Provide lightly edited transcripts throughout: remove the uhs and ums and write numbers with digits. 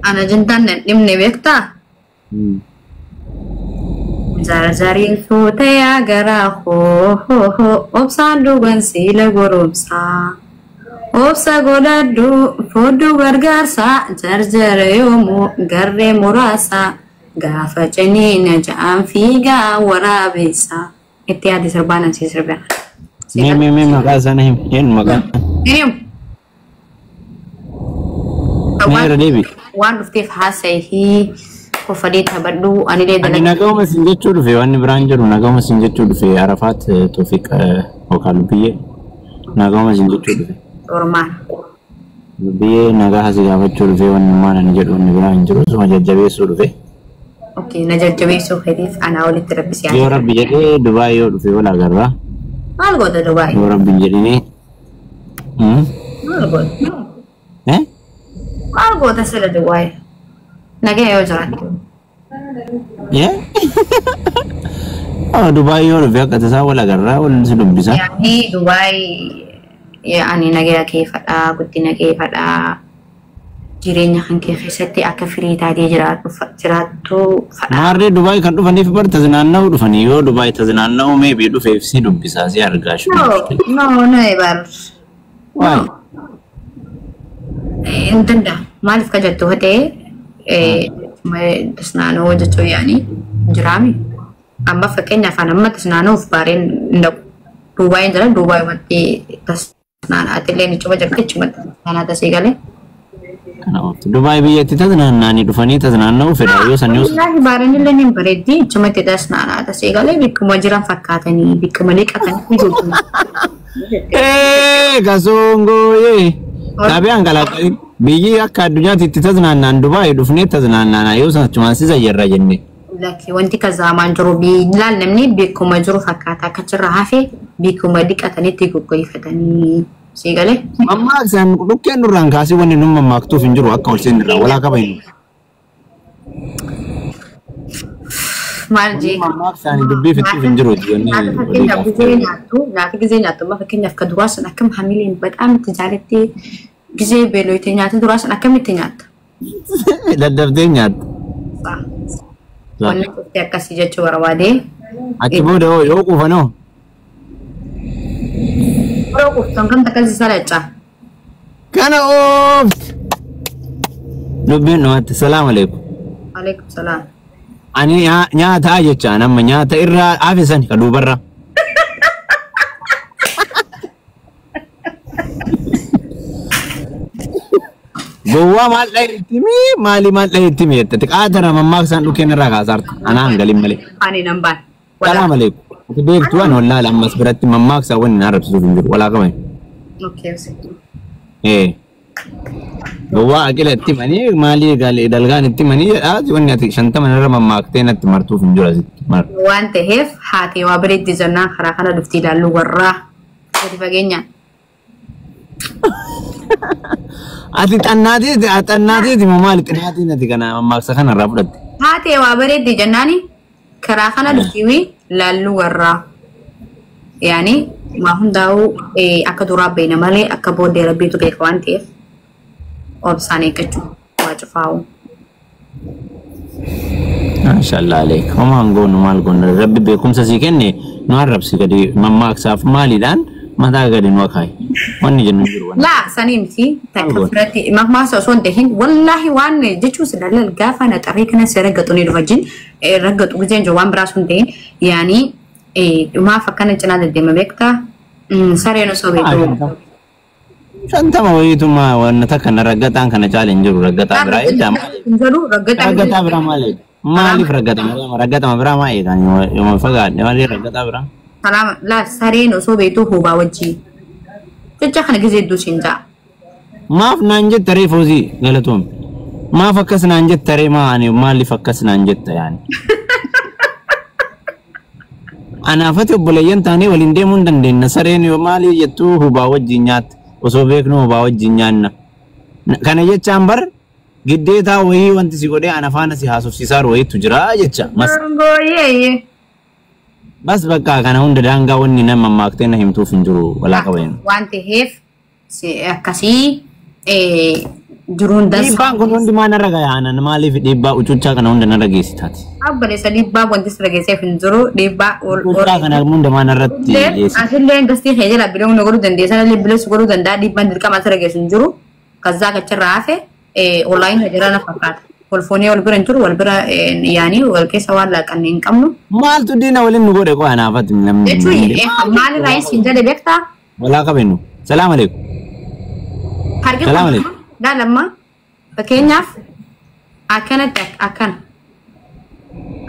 Ana ajandaan nan dhimne beektaa? Zarzariin fuutee garaa hoo obsaan dhugan siila goromsaa. Obsa godhadhu foddu gargaarsaa jarjara yoomuu garree muraasa gaafa ciniina ja'aan fiigaa waraabeessa. Itti yaadi sirbaan ansii sirbaa. Mee mee mee maqaa sana himi. Eenyu maqaan? Hiriyu. Mee irra deebi. Waan dhufteef haasa'ii kofalee taphadhu anilee Ani dalagaa. nagahuma sin jechuu dhufe wanni biraan jiru nagahuma sin jechuu dhufe Arafaat Toofiq yookaan Lubbiyyee nagahuma sin jechuu dhufe. Ormaan. Lubbiyyee nagaa si gaafachuu dhufe wanni maal ani jedhu wanni biraan hin jiru suma jajjabeessuu dhufe. Okay, na jajjabeessuu keetiif anaa walitti rabbisi Yoo yaada. rabbi jedhee Dubaay yoo dhufe wal agarra. Maal goota Dubaay? Yoo rabbi hin jedhinii. Maal goota? Eh? Maal goota sila Dubaay? Nagaya yoo jiraatte. Yeah? Oh, Dubaay yoo dhufe akka tasaa wal agarra wal si dubbisa. Yaani Dubaay yaani nagaya kee fadhaa, guddina kee fadhaa, jireenya kan kee keessatti akka firii taatee jiraattu fadhaa. Maarree Dubaay kan dhufaniif bar tazinaanna'uu dhufanii yoo Dubaay tazinaanna'uu meebii dhufeef si dubbisaa si argaa No, no, no bar. Waay. Hin danda'amu. Maaliif ka jettu ta'e tasnaanoo jechuun yaani jiraami. Amma fakkeenyaaf ani amma tasnaanuuf baareen hin dhaqu. Duubaay jira Duubaay wanti tasnaanaa atiillee ni cufa jirti achumatti tasnaanaa tasii galee. Kanaaf Dubaay biyyatti tazinaannaanii dhufanii tazinaanna'uu fedha yoo san yoo Wallaahi baareen illee ni bareeddi achumatti tasnaanaa tasii galee bikkuma jiran fakkaatanii bikkuma liqatanii jiru. Ee kasongooyee. Xaabiyaan kalaqanii biyyi akka addunyaatti itti tazinaannaan Dubaay dhufnee tazinaannaanaa yoo san achumaan si zayyarra jenne. Lakki wanti kazaamaan jiru laal namni beekuma jiru fakkaata akka achirra hafe beekuma dhiqatanitti goggoifatanii sii galee. Mammaaksaan dhukkeen nurraan kaasee wanni nu mammaaktuuf hin jiru akka ol seenirraa walaa qaba hin. Maal jee? Mammaaksaan dubbii fixuuf hin jiru Nyaata fakkeenyaaf gizee nyaattu nyaata gizee nyaattu amma fakkeenyaaf ka duraa sun akkam hamileen bataam itti jaalattee gizee beeloyte nyaata duraa sun akkamitti nyaatta? Dadhabdee nyaatta. Wanni dhuftee akkasii jechuu barbaade. Achi booda hoo yoo quufanoo Yeroo quuftan kan takka si salacca. kana oofti. Dubbiin dhumatti salaam aleekum. Alaikum salaam. Ani nyaataa jechaan amma nyaata irraa hafe sani ka duubarra. Gowwaa maal dhahe itti mii maali maal dhahe itti mii jette qaatara mammaaksaan dhukkeen irraa kaasaarta anaa hangalin malee. Ani nan baan. Salaam aleekum. Ati beektu waan wallaala ammas biratti mammaaksaa wanni na arrabsisuuf hin jiru walaa qabani. Okay. Ee. Gowwaa aqila itti manii maalii dalgaan itti manii jedhaa wanni ati 50 irra mammaaktee natti martuuf hin jiru asitti mar. Waan ta'eef haati waa bareeddi jennaan karaa kana dhufti ilaallu warraa gadi fageenyaan. Ati xannaateeti xannaateeti moo maali xinaatiin ati kana mammaaksa kana irraa fudhatte? Haati waa bareeddi jennaani karaa kana dhufti ilaallu warraa. Yaani waa hundaa'uu akka duraa beena malee akka booddee rabbiitu beeka waan ta'eef obsaan eeggachuu waa cufaa'u. Maashaallah aleek. Homaa hin goonu maal goonu rabbi beekumsa sii kenne nu arrabsi gadi mammaaksaaf maaliidhaan mataa gadi nu akaayi. Wanni jennu hin jiru wanni. Laa sanii miti takka Maal fudhatti mammaaksa osoo hin tahin wallaahi waan jechuun si dalal gaafa na xarrii kana si raggatu ni dhufa jin raggatu gizeen jiru waan biraa sun tahin yaani dhumaaf akkana cinaa deddeema beektaa sareen osoo beektu. 50 wayiituma wanna takka na raggataan kana caala hin jiru raggataa biraa edda maali? Hin jedhu raggataa Raggataa biraa maal eega? Maaliif raggatama? Raggatama biraa maal eegan? Yooma fagaadhe maaliif raggataa biraa? Salaama laa sareen osoo beektu hubaa wajjin jecha kana gizee hedduu siin ja'a. Maaf naan jetta ree foozii galatoom. Maaf akkas naan jetta ree maa ani maaliif akkas naan jetta yaani? Anaafati obboleeyyan taanee waliin deemuu hin dandeenya. Sareen yoo maali jettuu hubaa wajjin nyaatta. Osoo beeknu hubaa wajjin nyaanna. Kana jechaan bar giddeetaa wayii wanti si godhee ana faana si haasofsiisaa wayiitu jira jecha. Mas Gooyee. bas bakka kana hunda daangaa wanni nama mammaaktee na himtuuf hin jiru walaa qaban. Waan ta'eef akkasii Jiruun dansaa. Dhiibbaan kun hundi maa narra gaya aanan maaliif dhiibbaa ucuuccaa kana hunda narra geessitaati? Obboleessa dhiibbaa wanti sirra geesseef hin jiru dhiibbaa ol ol. Ucuuccaa kana hunda maa narratti geessita? Asillee gastii kee jala bilee hunda godhuu dandeessa illee bilee si godhuu danda'a dhiibbaan dirqama asirra geessu hin jiru. Kazzaa kacharraa hafe onlaayin jira na fakkaata. Wal foonee wal bira hin jiru wal bira yaanii wal keessa waan laaqanne hin qabnu. Maaltu diina waliin nu godhe qo'a naafati namni. Jechuun maalirraa isin jedhe beektaa? Walaa qabeenyu. Salaam alaikum. Harki Salaam kun alaikum. laalamma fakkeenyaaf akkanatti akkana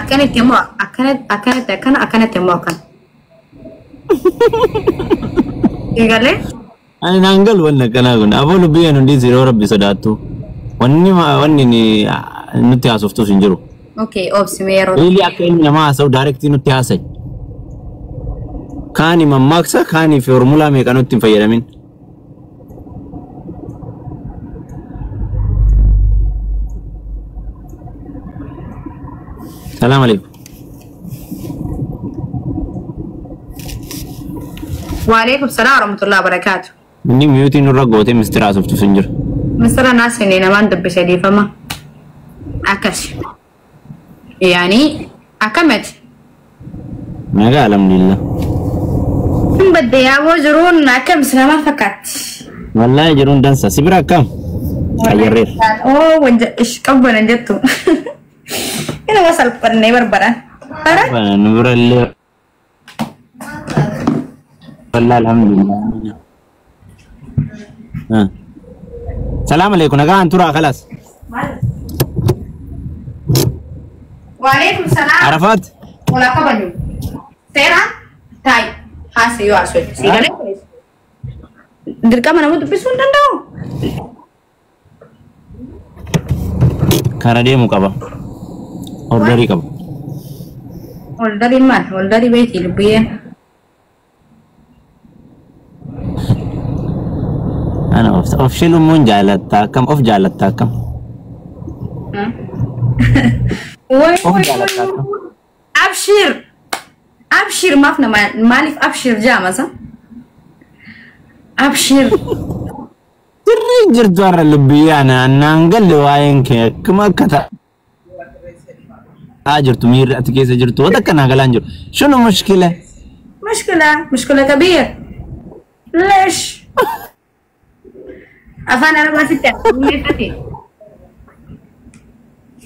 akkanatti immoo akkanatti akkanatti akkana akkanatti immoo akkana. Eegalee Ani naan galu wanni akkanaa kun aboo lubbiyyeen hundi ziroo rabbi sodaattu. Wanni wanni nutti haasoftus hin jiru. Okay obsime yeroo Really akka ilmi namaa haasa'u daarektii nutti haasa'i. Kaani mammaaksa kaanii foormulaa meeqa nutti hin fayyadamin. Salaam alaikum. Waalaikum salaam warahmatullahi wabarakaatu. Inni miyuutii nurra gootee mistira haasoftus hin jiru. Misira naasine namaan dubbise dhiifama. Akkas. Yaani akkamati? Nagaa alhamdulillah. Hin badde yaaboo jiruun akkam nama fakkaatti. Wallaahi jiruun dansa. Si bira akkam? Ayyarreer. Oo wanja ish qabbanan jettu. Inuma salphannee barbadan. Hara? Nu bira illee. Wallaahi alhamdulillah. Salaam alaikum. Nagaan turaa khalas. Waalaikum salaam. Arafaat. Wala kabaju. Seera ta'i haasa'e yoo haasa'e. Si galee dirqama nama dubbisuu hin danda'u. Kara deemu qaba. Orderii qaba. Oldarii maal? Oldarii beetii lubbiyyeen. Ana of shilumuun jaalatta akkam of jaalatta akkam. Way Of way jaalatta akkam. Abshir. Abshir maaf nama maaliif abshir jaamasa? Abshir. Sirriin jirtu har'a lubbiyyee ana naan galle waa'een kee akkuma akka ta'aa jirtu miirri ati keessa jirtu waan akka naa galaan jiru. Shunu mushkila. مشكلة مشكلة كبير. ليش؟ أفان أنا ما ستة.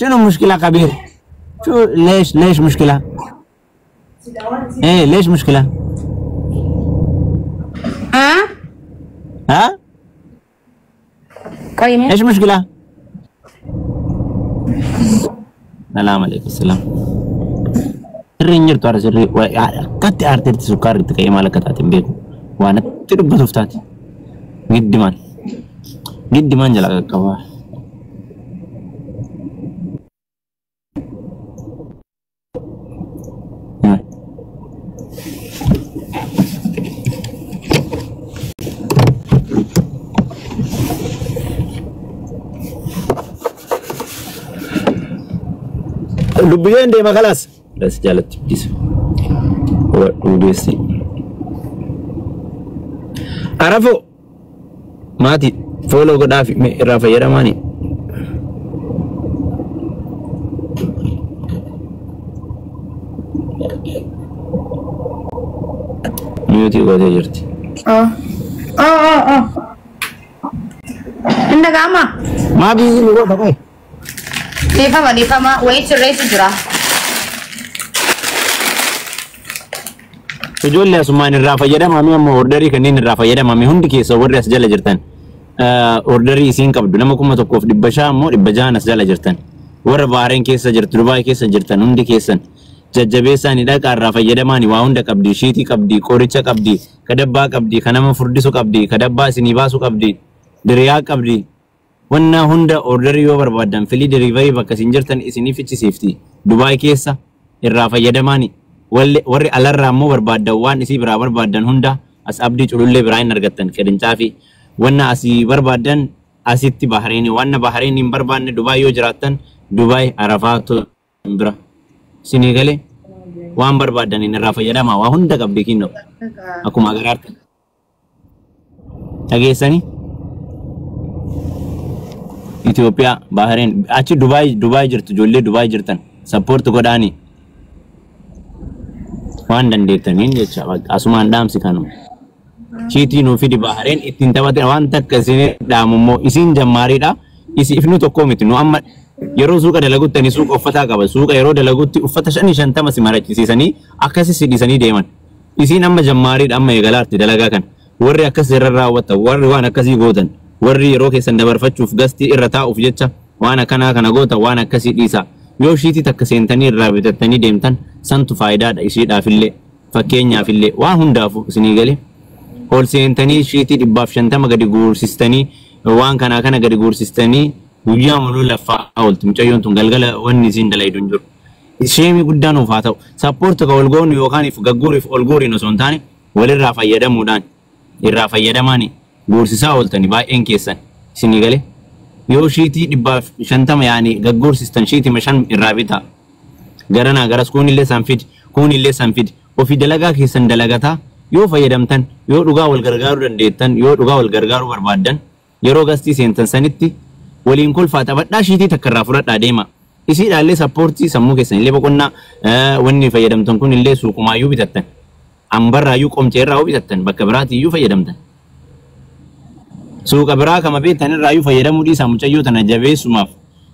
شنو مشكلة كبير؟ شو ليش ليش مشكلة؟ ايه ليش مشكلة؟ ها؟ ها؟ قيمة ايش مشكلة؟ السلام عليكم السلام. Sirriin jirtu har'a sirrii akkatti aarteerti sukkaarri itti ka'ee maal akka taate hin beeku. Waan itti dubbatuuf taate. Giddimaan. Giddimaan jala qaqqabaa. Lubbiyyeen deema kalaas. Das jaalatti dhiisa. Hubadduu Arafoo maatii fooloo godhaa fi irraa fayyadamaani. Miyuutii gootee jirti. Oh. Oh oh oh. Inda gama. Maa biizii nu goota qoy. Dhiifama dhiifama wayii sirreessu jira. Ijoollee asumaan irraa fayyadamame amma orderii kanneen irraa fayyadamame hundi keessa warri as jala jirtan. Orderii isiin qabdu nama 1500 immoo 600 as jala jirtan. Warra Bahareen keessa jirtu Dubaay keessa jirtan hundi keessan jajjabeessaanii dhaqaa irraa fayyadamaani waa hunda qabdi shiitii qabdi qoricha qabdi kadabbaa qabdi kan nama furdisu qabdi kadabbaa isinii baasu qabdi diriyaa qabdi. Wanna hunda orderii yoo barbaaddan filii deliverii bakka isin jirtan isinii fichisiifti. Dubaay keessa irraa fayyadamaani. Warri alarraa immoo barbaaddan waan isii biraa barbaaddan hunda as abdii culullee biraa hin argattan qirincaa fi wanna asii barbaaddan asitti Bahareenii wanna Bahareenii hin barbaanne Dubaay yoo jiraattan Dubaay Arafaatu bira isinii galee waan barbaaddan irraa fayyadamaa waa hunda qabdi kinnoo akkuma agaraartan dhageessanii. Itoophiyaa, Bahareen, achi Dubaay, Dubaay jirtu, ijoollee Dubaay jirtan support godhaani. Waan dandeettaniin jecha asumaan dhaamsi kanuma. Shiitii nuu fidi Bahareen ittiin taphatan waan takka isin dhaamu immoo isin jammaariidha. Isiif nu tokko miti nu amma yeroo suuqa dalagutti ani suuqa uffataa qaba. Suuqa yeroo dalagutti uffata 50 si marachisiisanii akkasi si dhiisanii deeman. Isiin amma jammaariidha amma eegalaarti dalagaa kana. Warri akkas irra raawwatan, warri waan akkasii gootan, warri yeroo keessan dabarfachuuf gastii irra taa'uuf jecha waan akkanaa kana gootan waan akkasii dhiisa. Yoo shiitii takka seentanii irraa bitattanii deemtan santu faayidaadha ishiidhaafillee fakkeenyaafillee waan hundaafuu isinii galee. Ol seentanii shiitii 150 gadi guursistanii waan kanaa kana gadi guursistanii guyyaa muluu laffaa oolti mucayyoon tun galgala wanni isiin dalaydu hin jiru. Sheemii guddaa nuuf haa ta'u. Support ka wal goonu yookaan if gagguuriif ol guuriin osoo hin taane walirraa fayyadamuudhaan irraa fayyadamaani guursisaa ooltani baay'een keessan isinii galee. Yoo shiitii 150 yaani gagguursistan shiitii 5 irraa bitaa. Garanaa garas kuunillee san fidi kuunillee san fidi ofii dalagaa keessan dalagataa yoo fayyadamtan yoo dhugaa wal gargaaruu dandeettan yoo dhugaa wal gargaaruu barbaaddan yeroo gastii seentan sanitti waliin kolfaa taphadhaa shiitii takka irraa fudhadhaa deema. Isiidhaallee sappoortii sammuu keessan illee boqonnaa wanni fayyadamtan kun illee suuqumaayyuu bitattan. Ambarraayyuu qomceerraa bitattan bakka biraatiyyuu fayyadamtan. Suuqa biraa kama beektan irraayyuu fayyadamuu dhiisaa mucayyoo tana jabeessumaaf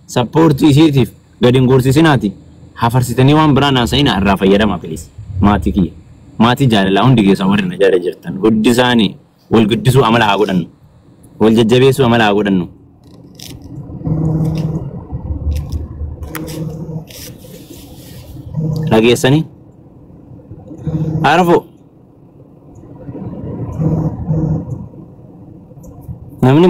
sappoortii isiitiif gadi hin guursisinaati. Hafarsitanii waan biraa naasa'ina irraa fayyadamaa please. Maatii kiyya. Maatii jaalalaa hundi keessaa warri na jaala jirtan. Guddisaanii wal guddisuu amala haa godhannu. Wal jajjabeessuu amala haa godhannu. Dhageessanii? Arafo. Namni